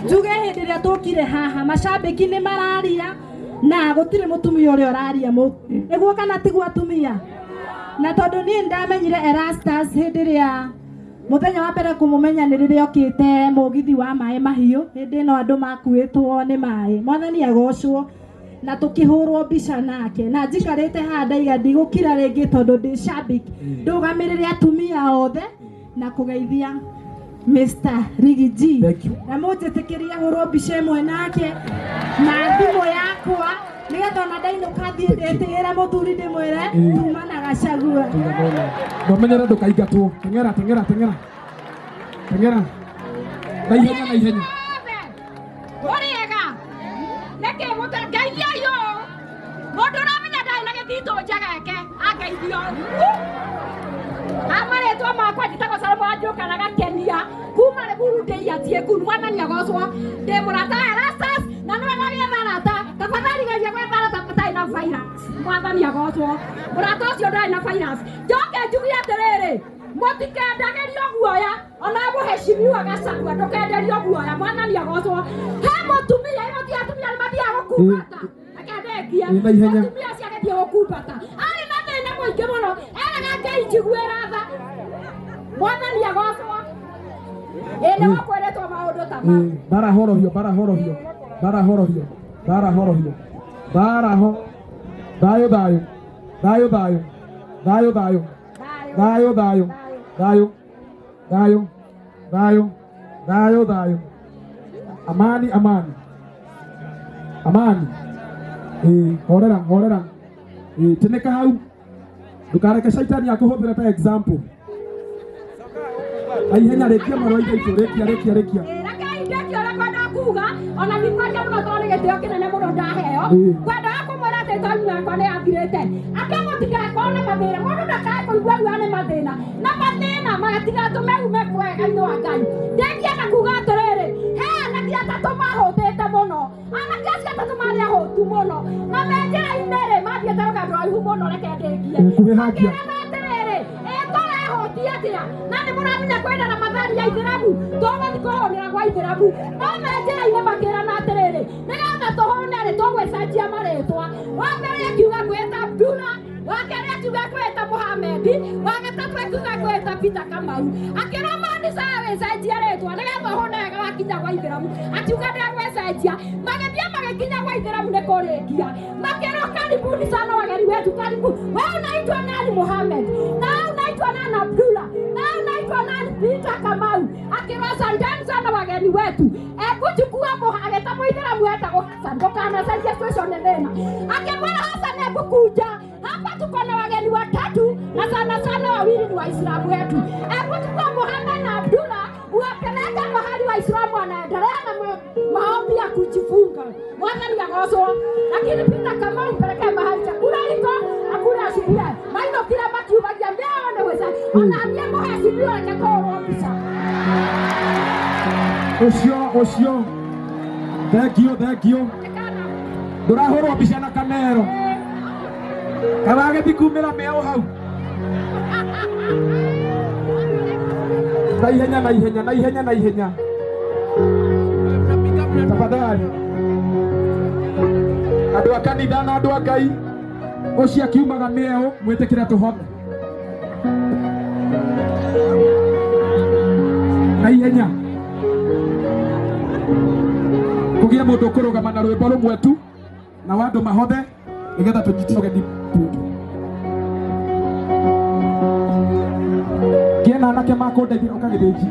Njuge hĩndĩ ĩrĩa tũkire haha macambĩki nĩ mararia na gũtirĩ mũtumia ũrĩa ũraria nĩguo kana tiguo atumia. Na tondũ niĩ ndamenyire Erastus hĩndĩ ĩrĩa mũthenya wa mbere kũmũmenya nĩ rĩrĩa okĩte mũgithi wa maĩ mahiũ, hĩndĩ ĩno andũ makuĩtwo nĩ maĩ. Mwathani agocwo. Na tũkĩhũrwo mbica nake na njikarĩte haha ndaiga ndigũkira rĩngĩ tondũ ndĩ shabiki ndũgamĩrĩre atumia othe na kũgeithia Mr. Riggy G. Thank you. Na mũnjĩtĩkĩrie hũrwo mbica ĩmwe nake na thimũ yakwa nĩgetha ona ndainũka thiĩ ndĩtĩĩre mũthuri ndĩmwĩre tuma na Gachagua. Ndũmenyere ndũkaingatwo. Teng'era, teng'era, teng'era. Teng'era. Na ihenya, na ihenya. Mũrĩega nĩkĩ ngeithiai ũũ mũndũ ũramenya ndarĩ na gĩthitũ njegeke angeithio ha marĩtwa makwa njĩtagwo Salomo Wanjũka na Gakenia kuma Rĩmuru ndĩiatie kunu. Mwathani agocwo. Ndĩ mũrata wa Erastus na nĩ wega gĩetha arata tafadhali geria gwetha arata matarĩ na virus. Mwathani agocwo. Mũrata ũcio ndarĩ na virus. Njoke njuge atĩrĩrĩ, mũtikendagĩrio guoya ona mũheshimiwa Gachagua ndũkenderio guoya. Mwathani agocwo. He mũtumia ĩno ti atumia nĩ mathiaga gũkumbata akandekia Ĩ, na ihenya. Mũtumia ũcio agĩthiĩ gũkumbata arĩ na thĩna mũingĩ mũno, eraga Ngai njiguĩra tha. Mwathani agocwo. Ĩ nĩ gũkwĩrĩtwo maũndũ ta mau. Ĩ, barahorohio, barahorohio, barahorohio, barahorohio, baraho. Thayũ, thayũ, thayũ, thayũ, thayũ, thayũ, thayũ, thayũ, thayũ, thayũ, thayũ, thayũ, thayũ. Amani, amani, amani. Ĩ, horera, horera. Ĩ, tĩnĩka hau, ndũkareke caitani akũhũthĩre ta example. Na ihenya, rĩkia marũa ithaitũ, rĩkia, rĩkia, rĩkia. Rekei ndĩkie ũrĩa kwenda kuga ona ndikwaria mũno tondũ nĩ gĩtĩo kĩnene mũno ndaheo. Kwendaga kũmwĩra atĩ taimu yakwa nĩ yathirĩte. Andũ mũtigakorwo na mathĩna, mũndũ ndakae kũigua ruo nĩ mathĩna na mathĩna magatigatũme ume wega-inĩ wa Ngai. Ndĩkie na kuga atĩrĩrĩ, he anake atatũ mahũtĩte mũno. Anake acio atatũ marĩ ahũtu mũno na me njĩra-inĩ rĩ, mathiĩte rũgendo rũraihu mũno. Reke ndĩkie. Kuhĩhagia. Makĩrana atĩrĩrĩ, ĩ tũrehũtia atĩa na nĩ mũramenya kwĩna Ramathani ya Ithĩramu, tũgũthiĩ kũhũnĩra gwa Ithĩramu. No me njĩra-inĩ makĩrana atĩrĩrĩ, nĩgetha tũhũne rĩ, tũgwĩcenjia marĩtwa. Wa mbere akiuga kwĩta Abdullah, wa kerĩ akiuga kwĩta Muhamedi, wa gatatũ akiuga kwĩta Peter Kamau. Akĩrwo mani sawa wĩcenjie rĩtwa nĩgetha ũhũne wega wakinya gwa Ithĩramu. Akiuga ndegwĩcenjia. Magĩthiĩ magĩkinya gwa Ithĩramu nĩ kũrĩkia, makĩrwo karibuni sana wageni wetu, karibu. Wewe unaitwa nani? Muhammad. Na wewe unaitwa nani? Abdullah. Na wewe unaitwa nani? Peter Kamau. Akĩrwo asanteni sana wageni wetu, ekuchukua agĩta mũithĩramu etagwo Hassan, ndũkanacenjie situation nĩ thĩna. Akĩmwĩra Hassan, hebu kuja hapa, tuko na wageni watatu na sana sana wawili ni Waislamu wetu. Hebu chukua Muhammad na Abdullah uwapeleke mahali Waislamu wanaendelea na maombi ya kujifunga. Mwathani agocwo. Lakini Peter Kamau mpeleke mahali chakula iko akule ashibie. Mainũkire makiugagia mĩao nĩ gwĩca ona niĩ mũhecimiwa reke tũhũrwo mbica. Ũcio, ũcio. Thank you, thank you. Ndũrahũrwo mbica na kamero. Kawagĩthi kumĩra mĩao hau. Na ihenya, na ihenya, na ihenya, na ihenya. Tafadhali. Andũ a kanitha na andũ a Ngai, ũcio akiumaga mĩeo, mwĩtĩkĩre tũhothe. Na ihenya. Kũgĩe mũndũ ũkũrũgama na rwĩmbo rũmwe tu na wa andũ mahothe nĩgetha tũnyite ũgeni pundu. Kĩena anake makũndeithia ũka gĩthĩnji.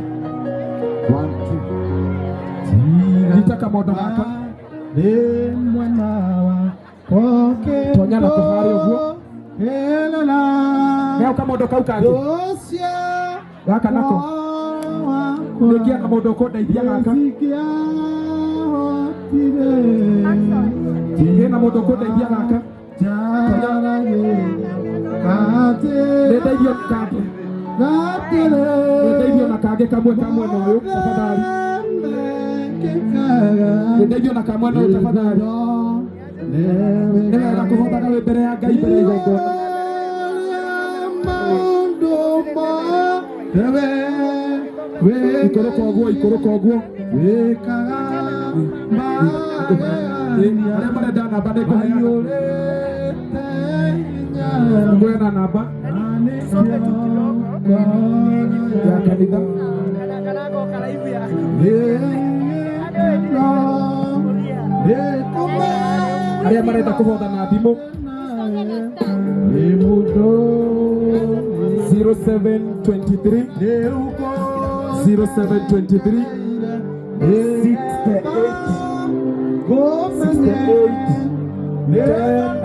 Nyita kamondo gaka. Tonya na kũharĩa ũguo. Neo kamondo kau kangĩ. Gaka nako. Nĩngĩa na mũndũ ũkũndeithia gaka. Ĩna mũndũ ũkũndeithia gaka. Nĩ ndeithio kangĩ. Nĩ ndeithio na kangĩ kamwe ka mwena ũyũ tafadhali. Nĩ ndeithio na ka mwena ũyũ tafadhali. Nĩ wega kũhothaga wĩ mbere ya Ngai mbere ya igongona. Ikũrũka ũguo, ikũrũka ũguo. Wĩkaga magegania. Arĩa marenda namba nĩ ngũheana. Maiyũrĩte hinya. Ngũheana namba Na nĩkĩo ngoro ya kanitha. Ĩno ĩkũmenya Arĩa marenda kũhotha na thimũ nĩ mũndũ 0723 nĩũkũ 0723 68 68 10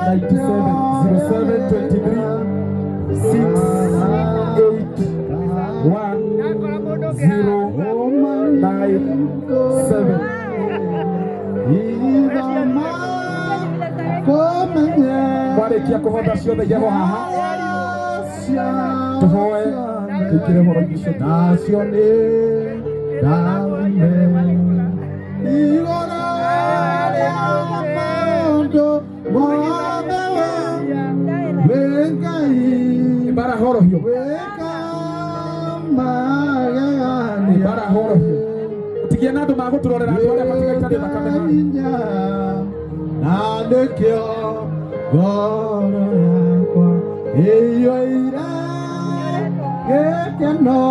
97 0723 6 8 1 0 9 7. Mwarĩkia kũhotha ciothe iheho haha, tũhoe tũingĩre ũhoro-inĩ ũcio. Nacio nĩ ndathime igũrũ rĩa maũndũ mothe wĩ Ngai. Nĩmarahorohio. Wĩka magegania. Nĩmarahorohio. Tigia na andũ magũtũrorera andũ arĩa matigaitane thakame haha. Hinya na nĩkĩo ngoro yakwa ĩiyũire gĩkeno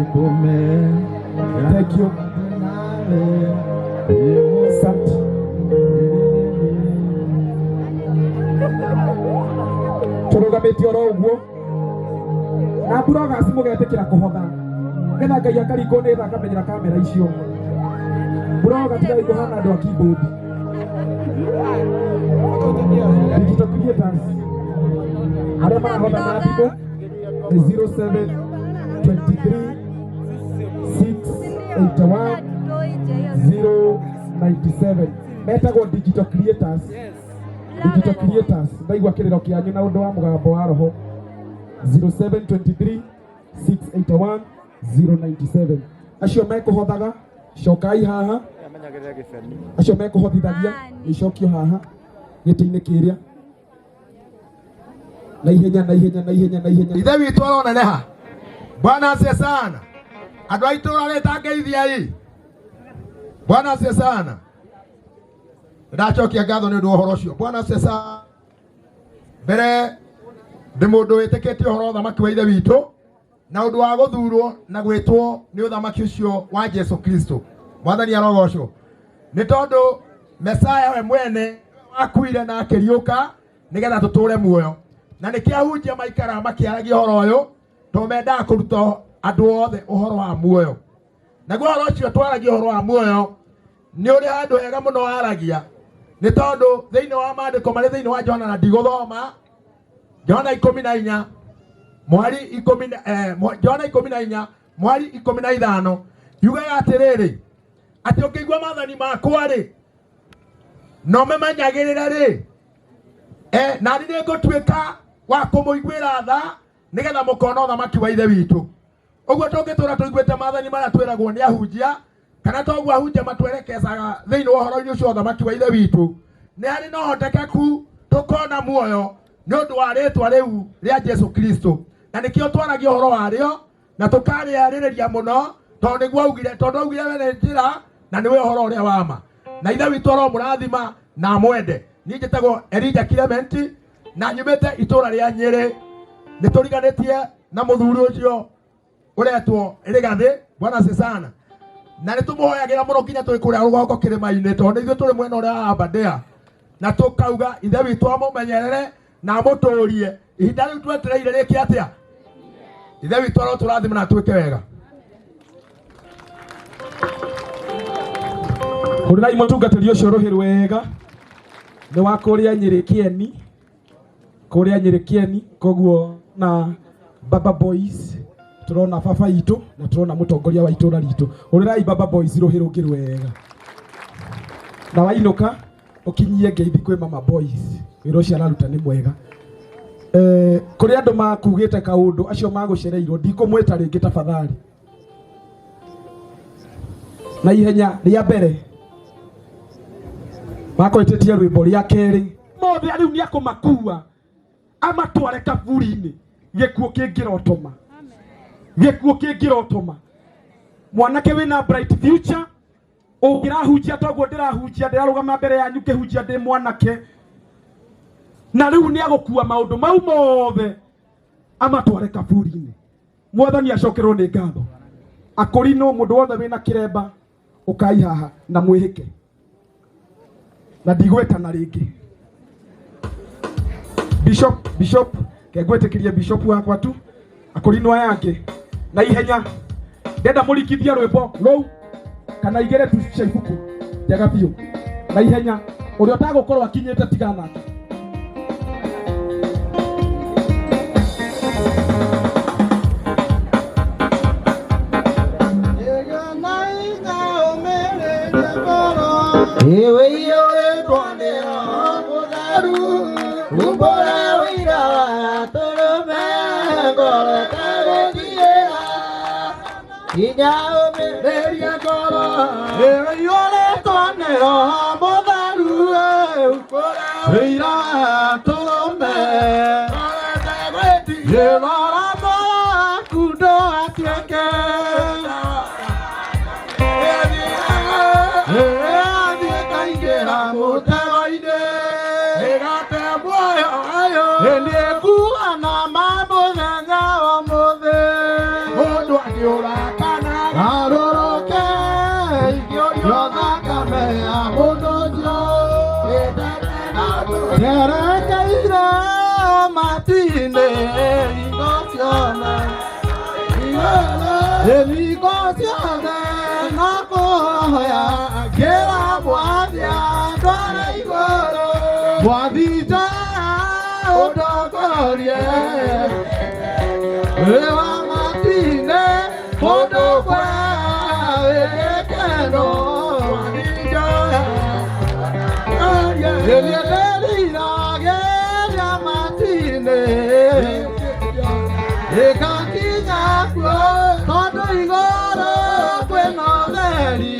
ikũmenya. Thank you. Asante. Tũrũgamĩtie oro ũguo na mburogasi mũgetĩkĩra kũhotha nĩgetha Ngai akaringwo nĩ tha akamenyera kamera icio. Mburoga tigai kũhana andũ a keyboard. Digital creators arĩa marahotha na thimũ nĩ 0723 681 097, metagwo digital creators. Digital creators, ndaigua kĩrĩro kĩanyu na ũndũ wa mũgambo wa roho. 0723 681 097, acio mekũhothaga cokai haha, acio mekũhotithagia icokio haha gĩtĩ-inĩ kĩrĩa na ihenya, na ihenya, na ihenya, na ihenya. Ithe witũ aroneneha. Bwana asifiwe sana. Andũ a itũũra rĩtangeithiai. Bwana asifiwe sana. Ndacokia ngatho nĩ ũndũ wa ũhoro ũcio. Bwana asifiwe sana. Mbere ndĩ mũndũ wĩtĩkĩtie ũhoro wa ũthamaki wa ithe witũ na ũndũ wa gũthurwo na gwĩtwo nĩ ũthamaki ũcio wa Jesu Kristo. Mwathani arogocwo. Nĩ tondũ Mesaya we mwene akuire na akĩriũka nĩgetha tũtũre muoyo. Na nĩkĩo ahunjia maikaraga makĩaragia ũhoro ũyũ tondũ mendaga kũruta andũ othe ũhoro wa muoyo. Naguo ũhoro ũcio twaragia ũhoro wa muoyo nĩ ũrĩ handũ hega mũno waragia, nĩ tondũ thĩinĩ wa maandĩko marĩ thĩinĩ wa Johana, na ndigũthoma Johana 14 mwari ikũmi na Johana 14 mwari 15, yugaga atĩrĩrĩ, atĩ ũngĩigua maathani makwa rĩ no mamanyagĩrĩre rĩ, nani nĩ ngũtuĩka wa kũmũiguĩra tha nĩgetha mũkona ũthamaki wa ithe witũ. Ũguo tũngĩtũra tũiguĩte maathani marĩa twĩragwo nĩ ahunjia, kana toguo ahunjia matwerekezaga thĩinĩ wa ũhoro-inĩ ũcio wa ũthamaki wa ithe witũ, nĩ harĩ na ũhotekeku tũkona muoyo nĩ ũndũ wa rĩtwa rĩu rĩa Jesu Kristo. Na nĩkĩo twaragia ũhoro warĩo na tũkarĩarĩrĩria mũno, tondũ nĩguo augire, tondũ augire we nĩ njĩra na nĩwe ũhoro ũrĩa wa ma. Na ithe witũ aromũrathima na amwende. Niĩ njĩtagwo Elijah Clement na nyumĩte itũũra rĩa Nyĩrĩ. Nĩ tũriganĩtie na mũthuri ũcio ũretwo Rigathĩ. Bwana asifiwe sana. Na nĩ tũmũhoyagĩra mũno nginya tũrĩ kũrĩa rũgongo kĩrĩma-inĩ, tondũ nĩ ithuĩ tũrĩ mwena ũrĩa wa Aberdare, na tũkauga ithe witũ amũmenyerere na amũtũrie ihinda rĩu twetereire rĩke atĩa. Ithe witũ arotũrathima na atwĩke wega. Hũrĩrai mũtungatĩri ũcio rũhĩ rwega, nĩ wa kũrĩa Nyĩrĩ Kĩeni, kũrĩa Nyĩrĩ Kĩeni. Koguo na Baba Boys tũrona baba itũ na tũrona mũtongoria wa itũra ritũ. Hũrĩrai Baba Boys rũhĩ rũngĩ rwega, na wainũka ũkinyie ngeithi kwĩ Mama Boys, wĩra ũcio araruta nĩ mwega. Kũrĩ andũ makugĩte kaũndũ, acio magũcereirwo ndikũmwĩta rĩngĩ tafadhali. Na ihenya rĩa mbere makwĩtĩtie rwĩmbo rĩa kerĩ mothe, rĩu nĩ akũmakua amatware kaburi-inĩ gĩkuũ kĩngĩrotoma. Gĩkuũ kĩngĩrotũma mwanake wĩna bright future ũngĩrahunjia toguo ndĩrahunjia, ndĩrarũgama mbere yanyu ngĩhunjia ndĩ mwanake, na rĩu nĩ agũkua maũndũ mau mothe amatware kaburi-inĩ. Mwathani acokerwo nĩ ngatho. Akũrinũ mũndũ wothe wĩna kĩremba ũkai haha na mwĩhĩke na ndigwĩtana rĩngĩ. Bishop, Bishop kengwĩtĩkĩrie Bishop wakwa tu akũrinũ aya angĩ na ihenya ndenda mũringithie rwĩmbo rũu kana igĩrĩ tu cia ibuku njega biũ na ihenya ũrĩa ũtagũkorwo akinyĩte tigana nake. Iwe iyũrĩtwo nĩ Roho Mũtheru, umbũra ũira wa tũrũme, ngoro ĩtagũthiĩra, hinya ũmĩrĩrie ngoro. Iwe iyũrĩtwo nĩ Roho Mũtheru, umbũra ũira wa tũrũme, ngoro ĩtagũthiĩra, rora moyo waku ndũgatuĩke. Kaingĩra mũtego-inĩ ĩgate muoyo ayo ĩnĩkuana ma mũthenya ũmũthĩ mũndũ angĩũra kana arũrũke ingĩũrio thakame ya mũndũ ũcio nĩerekeire matu-inĩ hingo ciothe hingo ciothe na kũhoya ngĩra mwathi andware igũrũ mwathi njoya ũndongorie wĩ wa matu-inĩ kũndũ kwa gĩkeno mwathi njoya ĩrĩa matu-inĩ ĩgakinya kuo tondũ igũrũ kwĩna ũtheri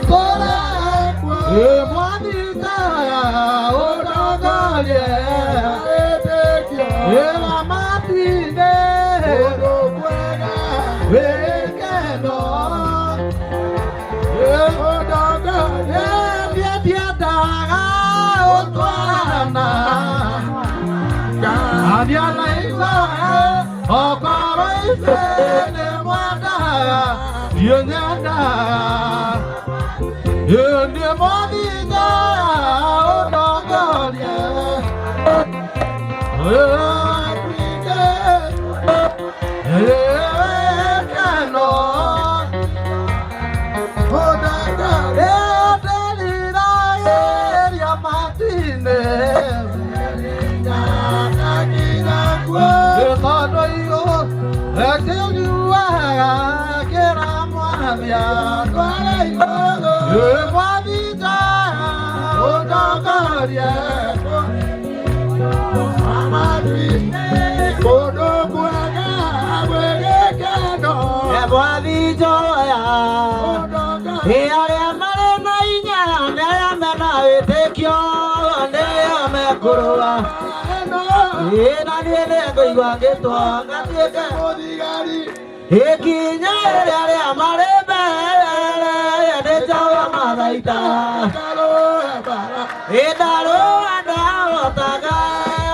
kũrĩa mwathi njoya ũndongorie wĩwa matu-inĩ wĩkeno niĩ ndiendaga ũtwarana aria na ithoe okorwo ithuĩ nĩ mwendaga niĩ nyendaga niĩ mwathi njoya ũndongorie wĩkeno ndĩriragĩria matu-inĩ tondũ igũrũ rekĩnyuaga kĩra mwathi andware igũrũ mwathi njoya ũndongorie kũndũ kwega gwĩ gĩkeno mwathi njoya ĩ arĩa marĩ na hinya nĩ arĩa mena wĩtĩkio nĩo mekũrũa ĩ na niĩ nĩngũigua ngĩtwo ngatuĩke ĩkinya rĩrĩa arĩa marĩ mbere nĩ njawa mathaita ĩ ndarũa ndahotaga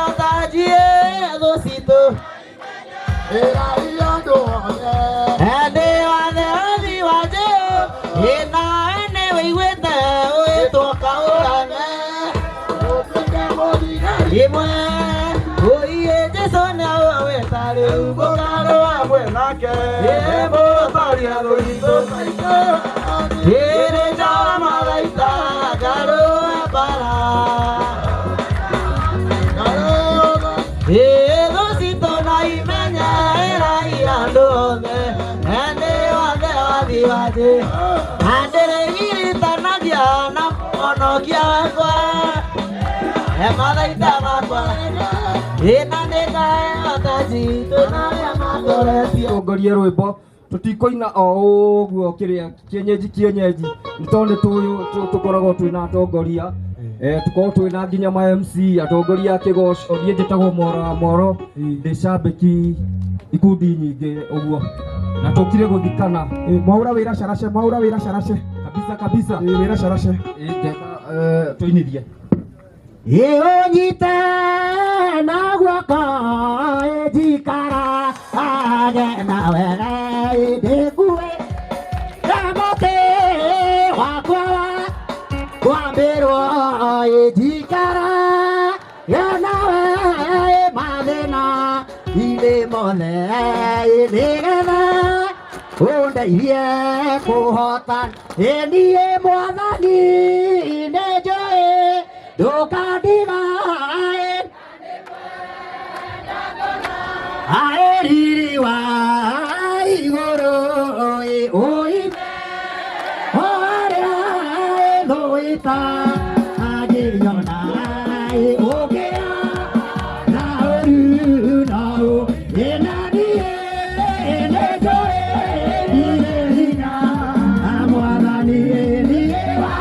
ũtanjiĩ thũ citũ Ende wathe wathi wa Jesũ ĩ nawe nĩ wĩiguĩte ũgĩtwo kaũrane imwe ũiĩ Jesũ nĩawĩta rĩu mũkarũa hamwe nake ĩ mũtoria thũ itũ ĩrĩ njawa mathaita ngarũa mbara ĩ thũ citũ na imenye ĩrai andũ othe ende wathe wathi wa Jesũ na ndĩrĩgiritanagia na mũhonokia wakwa e mathaita makwa ĩ na nĩngaheo taji twĩ na arĩa matoretie. Tongorie rwĩmbo tũtikũina o ũguo kĩrĩa kienyeji kienyeji nĩ tondũ nĩ tũkoragwo twĩna atongoria tũkoragwo twĩna nginya ma MC atongoria a kĩgoco. Niĩ njĩtagwo Moro wa Moro, ndĩ cambĩki Ikundi nyingĩ ũguo na tũkire gũthikana. Mwaura wĩra carace, mwaura wĩra carace. Kabisa kabisa. Wĩra carace. Njeka tũinithie. Ĩũnyite na guoko njikara age nawe ndĩkue na mũtĩ wakwa kwambĩrwo njikara nawe mathĩna inĩ mothe nĩgetha ũndeithie kũhota ĩ niĩ mwathani nĩ njũĩ ndũkandiga aĩ riri wa igũrũ ĩ ũime arĩa thũĩta angĩona ĩ ũngĩa na ũru no ĩ na niĩ nĩ njũĩ ndirĩ hinya mwathani niĩ wa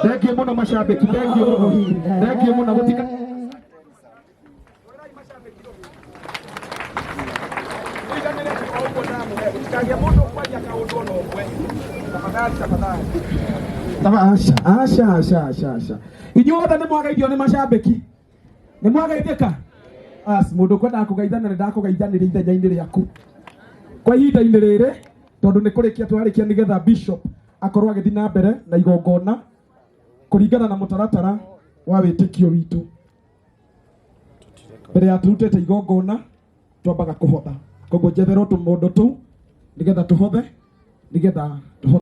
Thank you muno mashabiki, thank you muno. Thank you muno gutika. Asha, asha, asha, asha, asha. Inyuothe nĩ mwagaithio nĩ mashabiki. Nĩ mwagaithĩka? As mũndũ kwendaga kũgeithania nĩ ndakũgeithanĩria ithenya-inĩ rĩaku. Kwa ihinda-inĩ rĩrĩ tondũ nĩ kũrĩkia twarĩkia nĩgetha bishop akorwo agĩthiĩ na mbere na igongona kũringana na mũtaratara wa wĩtĩkio witũ. Mbere ya tũrutĩte igongona twambaga kũhotha. Koguo njetherwo tũmũndũ tũu nĩgetha tũhothe, nĩgetha tũhothe.